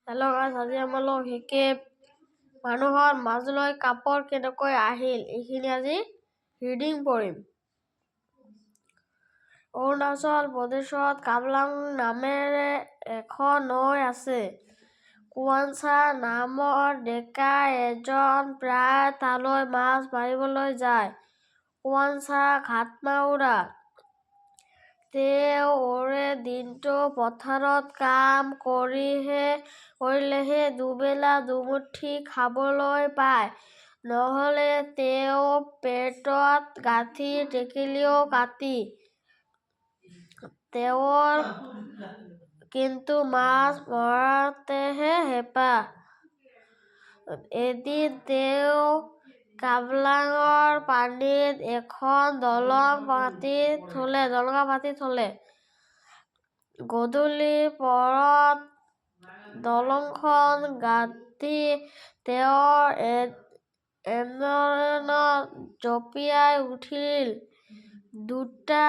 Hello' guys, আজি আমালোক শিকিম মানুহৰ মাজলৈ কাপোৰ কেনেকৈ আহিল। এইখিনি আজি ৰিডিং পঢ়িম। অৰুণাচল প্ৰদেশত কাবলাং নামেৰে এখন নৈ আছে। কোৱানচা নামৰ ডেকা এজন প্ৰায় তালৈ মাছ মাৰিবলৈ যায়। কোৱানচা ঘাটমাউৰা। তেওঁ ওৰে দিনটো পথাৰত কাম কৰিলেহে দুবেলা দুমুঠি খাবলৈ পায়। নহ'লে তেওঁৰ পেটত গাঁঠি থাকিলেও কাতি। তেওঁৰ কিন্তু মাছ মৰাতেহে হেঁপাহ। এদিন তেওঁ কাবলাঙৰ পানীত এখন দলং পাতি থ'লে। গধূলি পৰত দলংখন গাঁঠি তেওঁ এন্ধাৰত জঁপিয়াই উঠিল। দুটা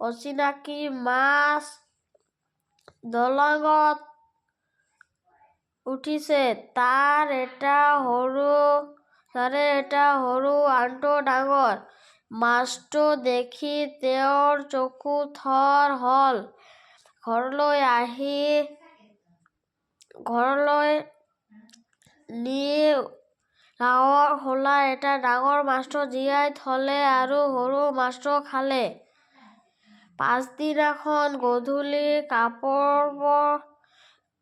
অচিনাকি মাছ দলঙত উঠিছে। তাৰে এটা সৰু, আনটো ডাঙৰ। মাছটো দেখি তেওঁৰ চকু থৰ হ'ল। ঘৰলৈ নি নাৱৰ খোলাত এটা ডাঙৰ মাছটো জীয়াই থ'লে আৰু সৰু মাছটো খালে। পাছদিনাখন গধূলি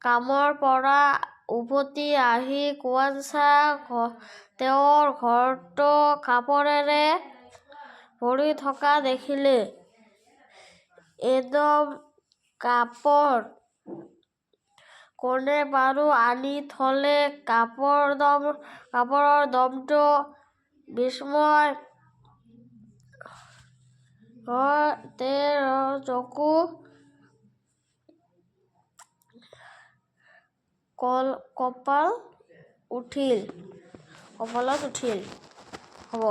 কামৰ পৰা উভতি আহি কোৱানচা তেওঁৰ ঘৰটো কাপোৰেৰে ভৰি থকা দেখিলে। এদম কাপোৰ কোনে বাৰু আনি থ'লে? কাপোৰৰ দমটো বিস্ময় হৈ তেওঁৰ চকু কপালত উঠিল। হ'ব।